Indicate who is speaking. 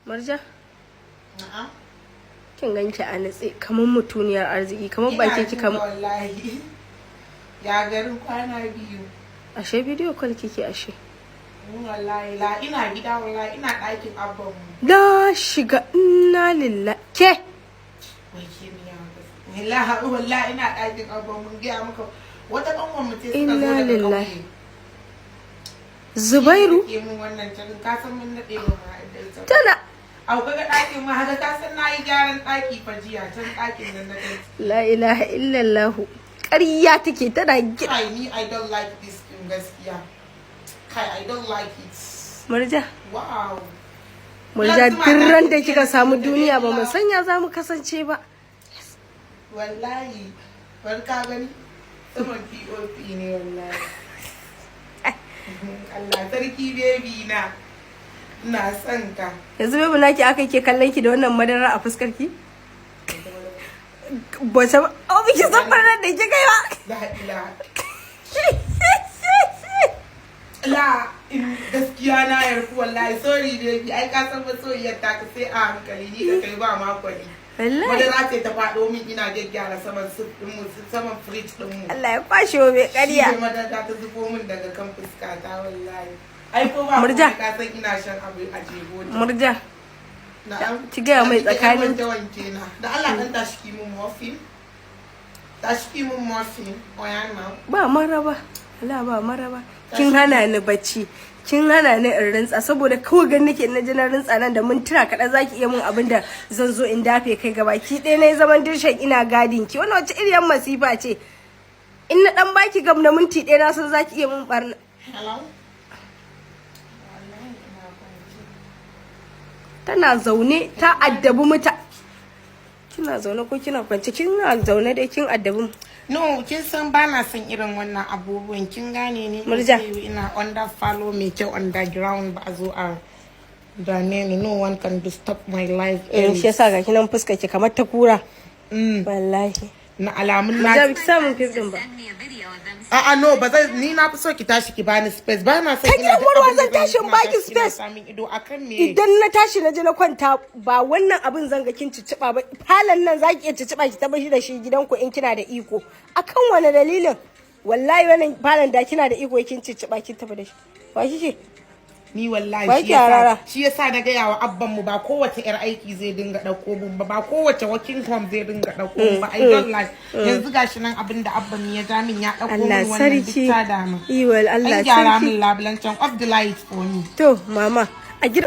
Speaker 1: Murja,
Speaker 2: Na'am.
Speaker 1: kin ganki a natse kamar mutuniyar arziki, kamar
Speaker 2: Ina
Speaker 1: baki
Speaker 2: jin
Speaker 1: kika
Speaker 2: ka wallahi. Ya garin kwana biyu.
Speaker 1: Ashe video call kike ashe.
Speaker 2: Wallahi la ina gida, wallahi ina ɗakin abban mu.
Speaker 1: La shiga, inna lillahi. Ke?
Speaker 2: Wai ke ni ya wallahi, wallahi ina ɗakin abban mu, gaya maka wata kanwar mu ce suka zo
Speaker 1: Inna
Speaker 2: daga
Speaker 1: lillahi.
Speaker 2: ƙauye.
Speaker 1: Zubairu
Speaker 2: Ke mun wannan cikin, ka san mun daɗe ba mu haɗu da ita ba.
Speaker 1: Tana
Speaker 2: Au, kaga ɗakin ma haka, ka san nayi gyaran ɗaki fa jiya, can ɗakin nan na kai.
Speaker 1: La ilaha illallah. Ƙarya take, tana gida.
Speaker 2: Kai, ni I don't like this thing gaskiya. Kai, I don't like it.
Speaker 1: Murja.
Speaker 2: Wow.
Speaker 1: Murja,
Speaker 2: Plasma
Speaker 1: duk ran da
Speaker 2: na
Speaker 1: kika samu
Speaker 2: tafiya
Speaker 1: duniya ba mu
Speaker 2: da
Speaker 1: sanya za mu kasance ba.
Speaker 2: Wallahi, bar ka gani saman POP ne wallahi. Allah sarki, baby na. Ina son ka.
Speaker 1: Yanzu baby naki aka ke kallon ki da wannan madara a fuskar ki? Bace ba, oh, biki san barnar da kika yi ba.
Speaker 2: La ilaha. La in gaskiya na yarku wallahi, sorry baby, ai ka san masoyiyar ta ka sai a hankali, ni da kai ba makwani.
Speaker 1: Wallahi.
Speaker 2: Madara ce ta faɗo min, ina gyaggyara saman soup din mu, saman fridge din mu.
Speaker 1: Allah ya kwashe wa mai ƙarya.
Speaker 2: Shi ne madara ta zubo min daga kan fuska ta wallahi. Ai ko ba
Speaker 1: Murja.
Speaker 2: komai, ka san ina shan abu a jego ta.
Speaker 1: Murja.
Speaker 2: Na'am.
Speaker 1: Ki gaya mai
Speaker 2: Da kike yan
Speaker 1: tsakanin-
Speaker 2: wanke wanke na. Da Allah dan tashi ki mun muffin. Tashi ki mun muffin. Oya now.
Speaker 1: Ba maraba. Allah, ba maraba. Kin hana ni bacci. Kin hana ni in rintsa saboda kawai gan nake na ji na rintsa, nan da mintuna kaɗan zaki iya mun abin da zan zo in dafe kai gabaki ɗaya na yi zaman dirshan ina gadin ki. Wannan wace iriyar masifa ce? In na ɗan baki gam na minti 1, na san zaki iya mun barna.
Speaker 2: Hello. Wallahi ina kwance.
Speaker 1: Tana zaune ta addabi muta. Kina zaune ko kina kwance? Kina zaune dai, kin addabi.
Speaker 2: No, kin san ba na son irin wannan abubuwan, kin gane ne?
Speaker 1: Murja.
Speaker 2: Ina under follow mai kyau, underground, ba a zo a dame ni. No one can disturb my life.
Speaker 1: Irin shi yasa ga kinan fuskar ki kamar ta kura. Wallahi.
Speaker 2: Na alamun na
Speaker 1: Murja, biki samun fim din ba.
Speaker 2: A'a, no, ba zan, ni na fi so ki tashi ki bani space. Ba na son
Speaker 1: Ta
Speaker 2: ina
Speaker 1: gidan
Speaker 2: duk
Speaker 1: warwa
Speaker 2: abin da
Speaker 1: zan tashi in
Speaker 2: ina
Speaker 1: baki
Speaker 2: tashi kina
Speaker 1: space.
Speaker 2: samun ido akan me?
Speaker 1: Idan na tashi na je na kwanta, ba wannan abin zan ga kin ciciba ba. Falon nan zaki iya ciciba ki tabbashi da shi gidanku in kina da iko. Akan wani dalilin? Wallahi wannan falon da kina da iko kin ciciba kin tafi da shi. Wa kike?
Speaker 2: Ni wallahi
Speaker 1: Wai
Speaker 2: shi
Speaker 1: ki harara?
Speaker 2: yasa, shi yasa na gaya wa abban mu ba kowace yar aiki zai dinga dauko mun ba, ba kowace working home zai dinga dauko mun ba. I don't like. Yanzu gashi nan abin da abban mu ya ja min, ya dauko
Speaker 1: Allah
Speaker 2: min wannan duk
Speaker 1: sarki.
Speaker 2: ta dama.
Speaker 1: Iwal Allah
Speaker 2: An gyara
Speaker 1: sarki.
Speaker 2: min labulan can, off the light for me.
Speaker 1: To mama a gida.